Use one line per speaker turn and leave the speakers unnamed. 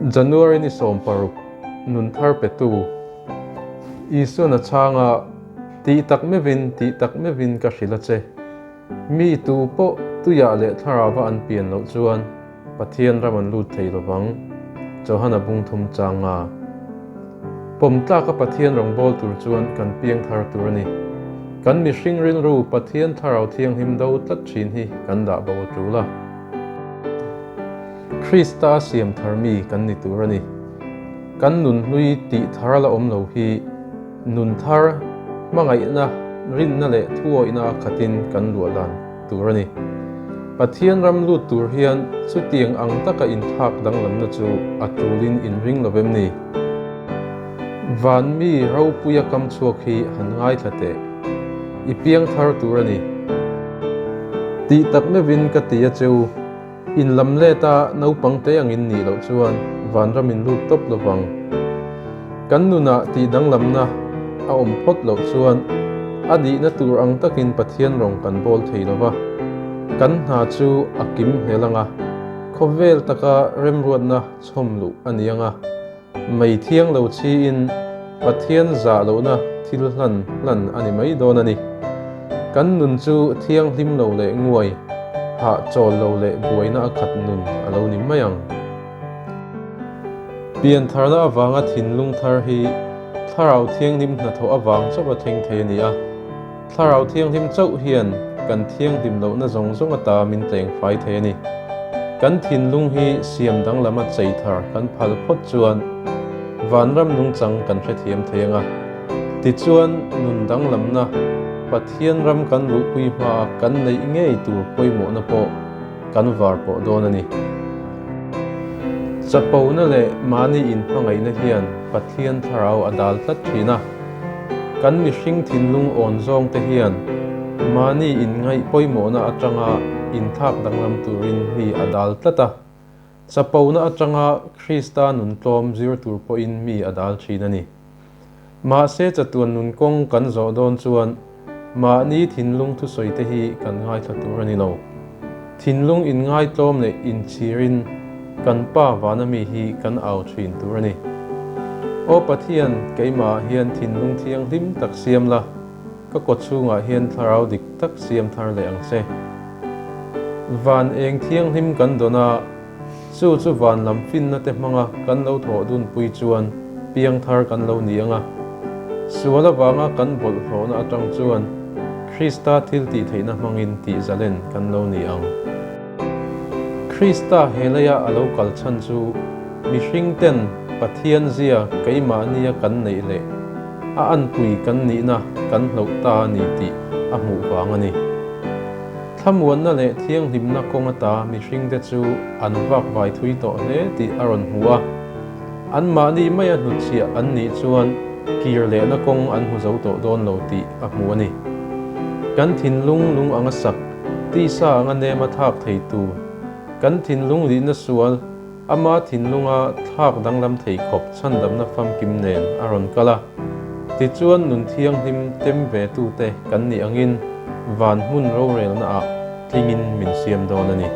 January ni 16, Nun thar petu Isuan a chhang a, Tih tak meuhin, tih tak meuhin ka hrilh a che. Mi tu pawh tuiah leh thlarauva an pian loh chuan Pathian ram an lut thei lovang, Johana bung thum chang a. Pawm tlaka Pathian rawngbâwl tur chuan kan piang thar tur a ni. Kan mihring rilru Pathian thlarau thianghlim do tlat thin hi kan dah bo a tul a. Krista siam thar mi kan ni tur a ni. Kan nun hlui tih thar la awm lo hi nun thar, hmangaihna, rinna leh thuawihna a khatin kan luahlan tur a ni. Pathian ram lut tur hian chutiang ang taka inthlak danglamna chu a tulin inring lo vem ni? Van mi ropuia kam chhuak hi han ngaithla teh. I piang thar tur a ni. Tih tak meuhin ka ti a che u. In lam let a naupang te angin nih loh chuan vanram in lut tawp lo vang. Kan nunah tih danglamna a awm phawt loh chuan a dihna tur ang takin Pathian rawng kan bawl thei lo va. Kan hna chu a kim hnel ang a, khawvel taka remruatna chhawm luh a ni ang a. Mei thiang lo chiin Pathian zah lohna thil hlan hlan a ni mai dawn a ni. Kan nun chu thianghlim lo leh nguai, hah chawl lo leh buaina a khat nun a lo ni mai ang. Piantharna avanga thinlung thar hi Thlarau Thianghlim hnathawh avang chauh a thleng thei a ni a. Thlarau Thianghlim chauh hian kan thianghlim lohna zawng zawng ata min tleng fai thei a ni. Kan thinlung hi siam danglama chei thar kan phal phawt chuan vanram nungchang kan hrethiam thei ang a. Tichuan, nun danglamna Pathian ram kan luhpui hmaa kan neih ngei tur pawimawhna pawh kan var pawh dawn a ni. Chapona leh mahni inhmangaihna hian Pathian thlarau a dal tlat thin a. Kan mihring thinlung awn zawng te hian mahni inngaih pawimawhna atanga inthlak danglam turin mi a dal tlat a. Chapona atanga Krista nun tlawm zir tur pawhin mi a dal thin a ni. Mahse chatuan nun kawng kan zawh dawn chuan mahni thinlung thusawi te hi kan ngaithla tur a ni lo. Thinlung inngaitlawm leh inchhirin kan Pa vana mi hi kan au thin tur a ni. Aw Pathian, keimahah hian thinlung thianghlim tak siam la, ka kaw chhungah hian thlarau dik tak siam thar leh ang che. Van eng thianghlim kan dawn a, Chu chu van lam finna te hmanga kan lo thawh dunpui chuan piang thar kan lo ni ang a. Sual avanga kan bawlhhlawhna atang chuan Krista thil tih theihna hmangin tih zalen kan lo ni ang. Krista he leia a lo kal chhan chu mihring ten Pathian zia keimahnia kan neih leh a anpui kan nihna kan hloh ta a ni tih a hmuh vang a ni. Thlamuanna leh thianghlimna kawng ata mihringte chu an vak vai thui tawh hle tih a rawn hmu a. Anmahni maia hnutchhiah an nih chuan kir lehna kawng an hmu zo tawh dawn lo tih a hmu a ni. Kan thinlung lung anga sak, tisa anga nema thlak thei tur, kan thinlung lihna sual, Ama thinlunga thlak danglam thei khawp chhandamna famkim nen a rawn kal a. Tichuan nun thianghlim tem ve tute kan nih angin van hmun rorelnaah tlingin min siam dawn a ni.